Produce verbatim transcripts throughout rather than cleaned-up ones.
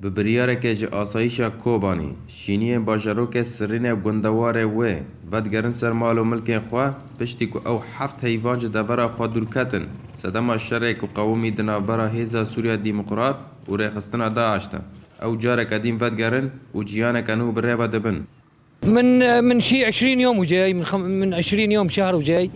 Bi biryareke ji Asayîşa Kobanî, şîniyên bajarokê Sirînê û gundewarê wê vedigerin ser mal û milkên xwe, piştî ku ew heft heyvan ji devera xwe dûr ketin, sedema şerê ku qewimî di navbera Hêza Sûriya Demokrat û Rêxistina DAIŞ de. Ew careke din vedigerin û jiyaneke nû bi rê ve dibin. من من شي عشرين يوم وجاي، من خم من عشرين يوم، شهر وجاي.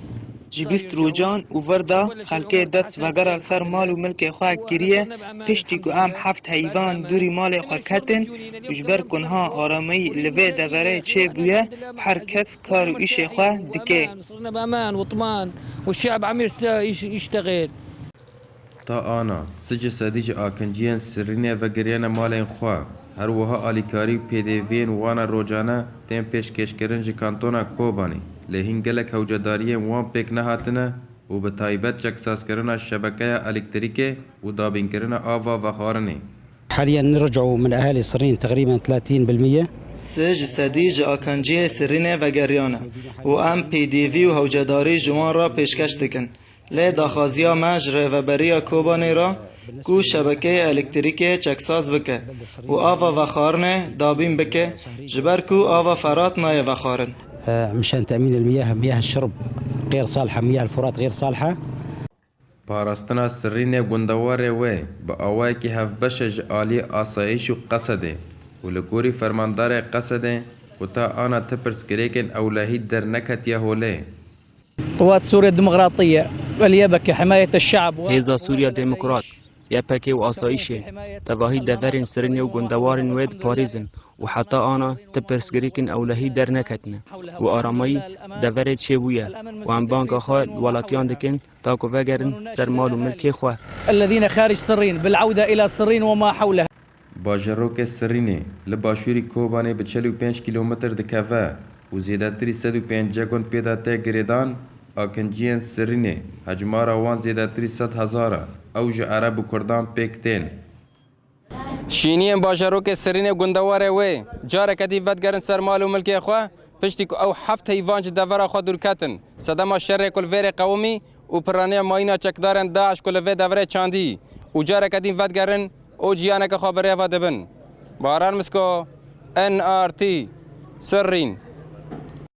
Ji bîst rojan û vir de xelkê dest vegera li ser mal û milkê xwe kiriye, piştî ku em heft heyvan dûrî malê xwe ketin û ji ber ku niha aramî li vê deverê çêbûye, her kes kar û îşê xwe dike. صرنا بأمان وطمان، والشعب عم يست- يش- يشتغل. Ta ana, sê sedî ji akinciyên Sirînê vegiriyene malên xwe. Her wiha alîkarî û pêdeviyên wana rojane tên pêşkêşkirin ji kantona Kobanê. Lê hîn gelek hewcedariyên wan pêk nehatine û bi taybet çeksazkirina şebekeya elektrîkê û dabînkirina ava vexwarinê. حاليا رجعوا من أهالي صرين تقريبا ثلاثين بالمية. Sê ji sedî ji akinciyê Sirînê vegeriyane û em pêdevî û hewcedarî ji wan re pêşkeş dikin. Lê daxwaziya me ji rêveberiya Kobanê re ku şebekeyê elektrîkê çeksaz bike û ava vexwarinê dabîn bike, ji ber ku ava Ferat nayê vexwarin. آه، مشان تأمين المياه، مياه الشرب غير صالحة، مياه الفرات غير صالحة. Parastina Sirînê gundewarê wê bi awayekî hevbeş e ji aliyê asayîş û Qesedê û li gorî fermandarê Qesedê ku ta ana ti pirsgirêkên ewlehî derneketiye holê. قوات سوريا الديمقراطية، اليبكة، حماية الشعب و- Hêza Sûriya Demokrat, Y P G û Asayîşê, tevahî deverên Sirînê û gundewarên wê diparêzin û heta ana ti pirsgirêkên ewlehî derneketine û aramî deverê çêbûye û em banga xwe li welatiyan dikin ta ku vegerin ser mal û milkê xwe. الذين خارج سرين بالعودة إلى سرين وما حولها. Bajarokê Sirînê li başûrî Kobanê bi çil û pênc kîlometr dikeve û zêdetirî sed û pêncî gund pê de tê girêdan. Akinciyên Sirînê hecmara wan zêdetirî sed hezar e. Ew ji Ereb û Kurdan pêk tên. Şîniyên bajarokê Sirînê gundewarê wê careke dî vedigerin ser mal û milkê xwe, piştî ku ew heft heyvan ji devera xwe dûr ketin. Sedema şerê ku li vêrê qewimî û piraniya mayîna çekdarên DAIŞ ku li vê deverê çandî û careke din vedigerin û jiyaneke xwe bi rê ve dibin. Baran Misko, N R T, Sirrîn.